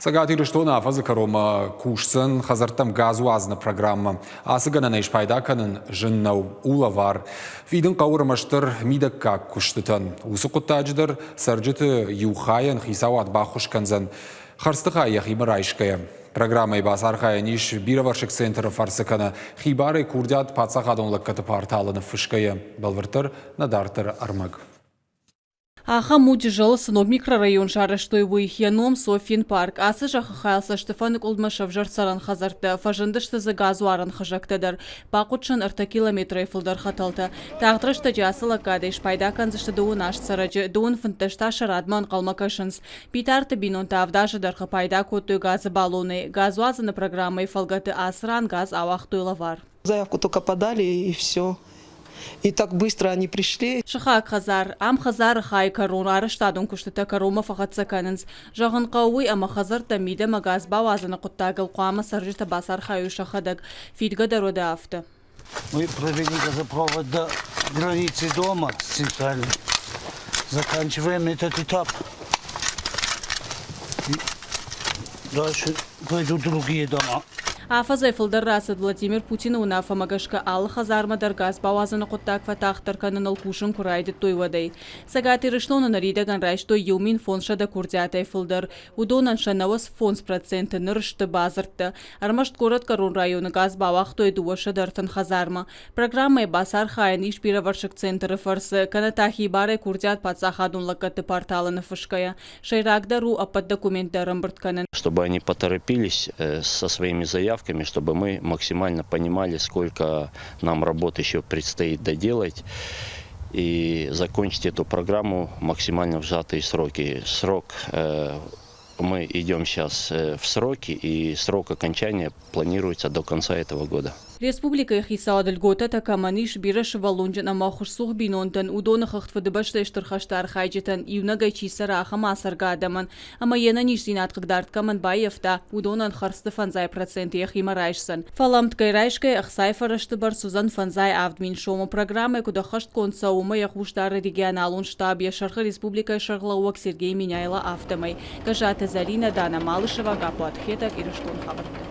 Цӕгат Ирыстоны афӕдзы кӕронмӕ кусдзӕн хӕдзӕрттӕм газ уадзыны программӕ. Ацы гӕнӕнӕй спайда кӕнын зын нӕу, у лӕвар. Фидын хъӕуы ӕрмӕстдӕр мидӕггаг куыстытӕн. Уыцы хъуыддаджы дӕр цӕрджыты иу хайӕн хицауад баххуыс кӕндзӕн, хӕрдзты хай йӕхимӕ райсгӕйӕ. Программӕйы бацархайӕн ис бирӕвӕрсыг центры фӕрцы кӕнӕ хибарӕй курдиат паддзахадон лӕггӕдты порталы ныффысгӕйӕ. Бӕлвырддӕр нӕ дарддӕры ӕрмӕг. Ахӕм у Джызӕлы цы ног микрорайон сарӕзтой, уый. Йӕ ном Софьин парк. Ацы зӕххы хайыл цӕстыфӕныкъуылдмӕ сӕвзӕрд цӕрӕн хӕдзӕрттӕ, фӕзындысты дзы газуарӕн хызӕгтӕ дӕр. Бахъуыд сын ӕртӕ километрӕй фылдӕр хӕтӕлтӕ. Тагъд рӕстӕджы ацы лӕггадӕй спайда кӕндзысты дыууын аст цӕрӕджы, дыууын 15 та сӕ радмӕ ӕнхъӕлмӕ кӕсынц. Битарты бинонтӕ авд азы дӕргъы пайда кодтой газы баллонӕй. Газуадзыны программӕйы фӕлгӕты ацы ран газ ауагътой лӕвар. Заявку только подали и все. И так быстро они пришли. Сыхаг хӕдзар. Ам хӕдзары хайы кӕрон арӕзтадон куыстытӕ кӕронмӕ фӕхӕццӕ кӕнынц. Зӕгъын хъӕуы уый, ӕмӕ хӕдзӕрттӕм мидӕмӕ газ бауадзыны хъуыддагыл хъуамӕ цӕрджытӕ бацархайой сӕхӕдӕг. Фидгӕ дӕр уӕдӕ афтӕ. Мы провели газопровод до границы дома центральной. Заканчиваем этот этап. И дальше пойдут другие дома. Афӕдзӕй фылдӕр рацыд Владимир Путины уынаффӕмӕ гӕсгӕ алы хӕдзармӕ дӕр газ бауадзыны хъуыддаг фӕтагъддӕр кӕныныл кусын куы райдыдтой, уӕдӕй. Цӕгат Ирыстоны ныридӕгӕн райстой 1500 курдиатӕй фылдӕр. Уыдонӕн сӕ 95% ныр сты бадзырдтӕ. Ӕрмӕст горӕтгӕрон районы газ бауагътой 230 хӕдзармӕ. Программӕйы бацархайӕн ис бирӕвӕрсыг центры фӕрцы, кӕнӕ та хибарӕй курдиат паддзахадон лӕггӕдты порталы ныффысгӕйӕ. Сӕйрагдӕр у ӕппӕт документтӕ ӕрӕмбырд кӕнын. Чтобы они поторопились со своими заявками, чтобы мы максимально понимали, сколько нам работы еще предстоит доделать и закончить эту программу максимально в сжатые сроки. Срок мы идем сейчас в сроки, и срок окончания планируется до конца этого года. Республикӕйы хицауады льготӕтӕ кӕмӕн ис, бирӕ сывӕллонджын ӕмӕ ӕххуысцух бинонтӕн, уыдоны хыгъд Фыдыбӕстӕйы Стыр хӕсты архайджытӕн, иунӕгӕй чи цӕры, ахӕм ацӕргӕ адӕмӕн ӕмӕ йе нӕниздзинад хъыгдард кӕмӕн баййӕфта, уыдонӕн хӕрдзты 50% йӕхимӕ райсдзӕн. Фӕлӕ ӕмткӕй райсгӕйӕ ӕхцайы фӕрӕзты бӕрц уыдзӕн 57 000 сомы. Программӕ куыд ӕххӕстгонд цӕуы, уымӕ йӕ хъус дары регионалон штаб, йӕ сӕргъы республикӕйы сӕргълӕууӕг Сергей Меняйло, афтӕмӕй. Гӕззаты Зӕринӕ, Дана Малышева, Гаппуаты Хетӕг, Ирыстон хабӕрттӕ.